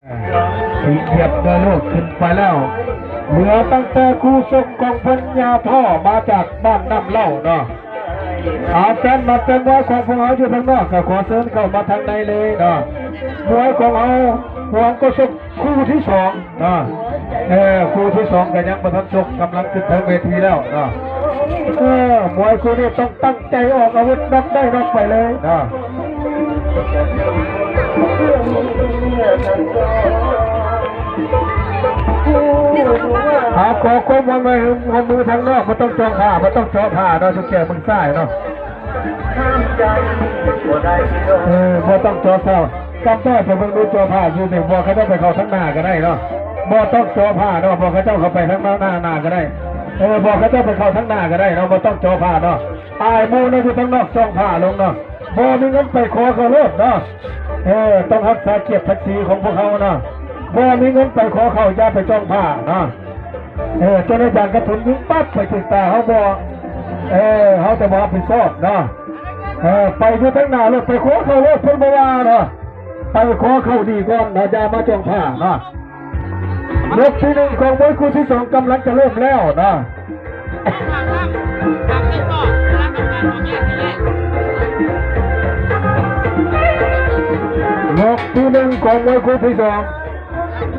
ຊິງຫຽບເດີລູກ ຂຶ້ນໄປແລ້ວ. ເຫຼືອຕັ້ງແຕ່ຄູ່ຊົກຂອງເພິ່ນ ຍ່າທໍ່ ມາຈາກບ້ານນ້ຳເຫຼົ້າເນາະ. ອາ ແຟນໝັກແຟນມວຍຂອງພວກເຮົາຢູ່ທາງນອກ ກໍຂໍເຊີນເຂົ້າມາທາງໃນເລີຍເນາະ. ມວຍຂອງເຮົາ ຫວງກໍຊົກຄູ່ທີສອງເນາະ. ເອີ ຄູ່ທີສອງກໍຍັງບໍ່ທັນຈົບ ກຳລັງຂຶ້ນເທິງເວທີແລ້ວເນາະ. ເອີ ມວຍຄູ່ນີ້ຕ້ອງຕັ້ງໃຈອອກອາວຸດ ນັບໄດ້ນັບໄປເລີຍເນາະ. ຫາຂໍຄວາມຮ່ວມມື ຮ່ວມມືທາງນອກ ບໍ່ຕ້ອງເຈາະຜ້າ ບໍ່ຕ້ອງເຈາະຜ້າເນາະ ຈຸດແຈເບິ່ງຊ້າຍເນາະ. ເອີ ບໍ່ຕ້ອງເຈາະຜ້າ ກຳໄດ້ໄປເບິ່ງດູເຈາະຜ້າຢູ່ນີ້ ບອກເຂົາເຈົ້າໄປເຂົ້າທາງໜ້າກໍໄດ້ເນາະ ບໍ່ຕ້ອງເຈາະຜ້າເນາະ ບອກເຂົາເຈົ້າເຂົ້າໄປທາງໜ້າ ໜ້າກໍໄດ້ ເອີ ບອກເຂົາເຈົ້າໄປເຂົ້າທາງໜ້າກໍໄດ້ເນາະ ບໍ່ຕ້ອງເຈາະຜ້າເນາະ. ອາຍໝູ່ເນາະ ຢູ່ທາງນອກ ຊ່ອງຜ້າລົງເນາະ ບໍ່ມີເງິນໄປຂໍເຂົາໂລດເນາະ. ເອີ ຕ້ອງຮັກສາກຽດສັກສີຂອງພວກເຮົາເນາະ ບໍ່ມີເງິນໄປຂໍເຂົາ ຢ່າໄປຈ້ອງຜ້າເນາະ. ເອີ ເຈົ້າໜ້າທີ່ກະທຸນຍິງປັບໄປຖືກຕາເຮົາບໍ່ ເອີ ເຮົາຈະບໍ່ຮັບຜິດຊອບເນາະ. ເອີ ໄປຢູ່ທາງໜ້າໂລດ ໄປຂໍເຂົາໂລດ ເພິ່ນບໍ່ວ່າເນາະ ໄປຂໍເຂົາດີກ່ອນເນາະ ຢ່າມາຈ້ອງຜ້າເນາະ. ຍົກທີໜຶ່ງຂອງມວຍຄູ່ທີສອງກຳລັງຈະເລີ່ມແລ້ວເນາະ. ຍົກທີໜຶ່ງຂອງມວຍຄູ່ທີສອງ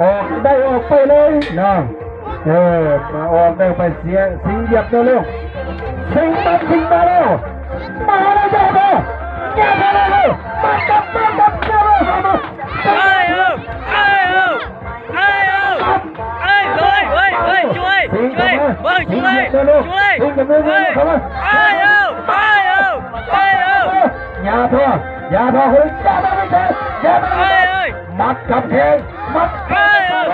ອອກໄດ້ອອກໄປເລີຍເນາະ. ເອີ ອອກໄດ້ໄປ ເສຍ ຊິງຫຽບເດີລູກ ຊິງມາ ຊິງມາແລ້ວ ມາແລ້ວ ຢ່າເດີ ຢ່າເດີ ມາກັບ ມາກັບ ຢ່າເດີ ມາ ມາ ເອີ ເອີ ເອີ ເອີ ເອີ ເອີ ຊ່ວຍ ຊ່ວຍ ເອີ ຊ່ວຍ ຊ່ວຍ ຊ່ວຍ ເອີ ເອີ ເອີ ຢ່າເດີ ຢ່າເດີ ເຮີ້ຍ ຢ່າເດີ ຢ່າເດີ ຢ່າເດີ ມັດກັບແຂ້ງ ມັດກັບ ເອີ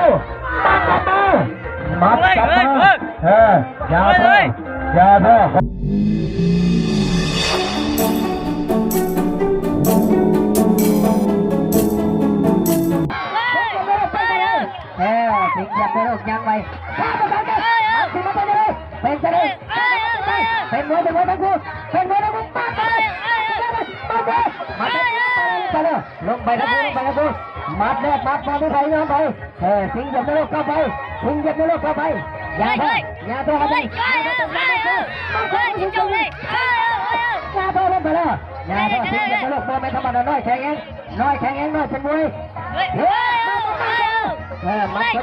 ມັດກັບມາ ມັດກັບມາ ເອີ ຢ່າເດີ ຢ່າເດີ. ເອີ ຊິງຫຽບເດີລູກ ຍັງໄວ ຂ້າມໄປ ຂ້າມໄປ ເປັນຈັ່ງໃດ ເປັນມວຍ ເປັນມວຍທັງຄູ່ ເປັນມວຍທັງຄູ່ ປາດ ປາດ ປາດ ລົງໄປທັງຄູ່ ລົງໄປທັງຄູ່ ໝັດແລກໝັດ ບໍ່ມີໃຜຍອມໃຜ. ເອີ ຊິງຫຽບເດີລູກ ເຂົ້າໄປ ຊິງຫຽບເດີລູກ ເຂົ້າໄປ ຢ່າເດີ ຢ່າເດີ ເຂົ້າໄປ ຢ່າເດີ ເຂົ້າໄປ ຢ່າເດີ ເຂົ້າໄປ ຢ່າເດີ ລົງໄປແລ້ວ ຢ່າເດີ ຊິງຫຽບເດີລູກ ບໍ່ແມ່ນທຳມະດາ ນ້ອຍແຂງແຮງ ນ້ອຍແຂງແຮງ ນ້ອຍເປັນມວຍ ເອີ ມາ ມາ ເອີ ມາ ເອີ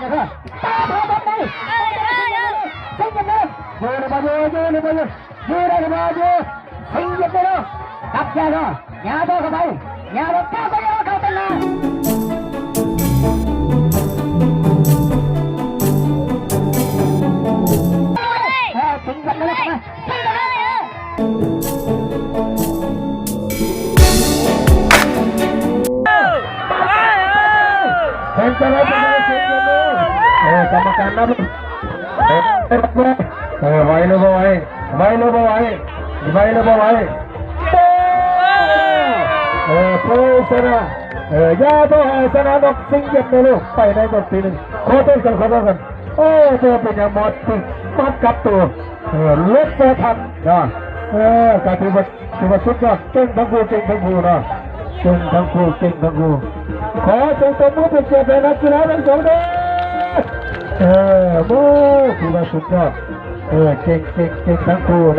ຕາມເຂົ້າໄປ ຊິງຫຽບເດີ ຢູ່ຫຼືບໍ່ຢູ່ ຢູ່ຫຼືບໍ່ຢູ່ ຢູ່ໄດ້ຫຼືບໍ່ຢູ່ ຊິງຫຍັບໄດ້ເນາະ ກັບຍາວເນາະ ຍາວຕໍ່ເຂົ້າໄປ ຍາວຕໍ່ ກ້າວໄປ ຍາວເຂົ້າຕັດໜ້າ ເອີ ຊິງຫຍັບໄດ້ເນາະ ເອີ ເປັນຈັ່ງໃດ ເປັນຈັ່ງໃດ ເປັນຈັ່ງໃດ ເອີ ກຳມະການນັບ ເອີ ເອີ ໄຫວຫຼືບໍ່ໄຫວ ໄຫວຫຼືບໍ່ໄຫວ ໄຫວຫຼືບໍ່ໄຫວ ເອີ ຜູ້ຊະນະ ເອີ ຢ່າໂທຫາຊະນະນອກຊິງຫຍັບໃນໂລກ ໄປໃນຍກທີໜຶ່ງ ຂໍໂທດກັນ ຂໍໂທດກັນ ໂອ້ ບໍ່ເປັນຫຍັງ ໝົດຕິ ໝັດກັບໂຕ ເອີ ລົບບໍ່ທັນນະ ເອີ ກະຖືວ່າ ຖືວ່າສຸດຍອດ ເກັ່ງທັງຄູ່ ເກັ່ງທັງຄູ່ເນາະ ເກັ່ງທັງຄູ່ ເກັ່ງທັງຄູ່ ຂໍເສຍງຕົບມືເປັນກຽດໃຫ້ນັກກິລາທັງສອງເດີ ເອີ ໂອ້ ຖືວ່າສຸດຍອດ ເອີ ເກັ່ງ ເກັ່ງ ເກັ່ງທັງຄູ່.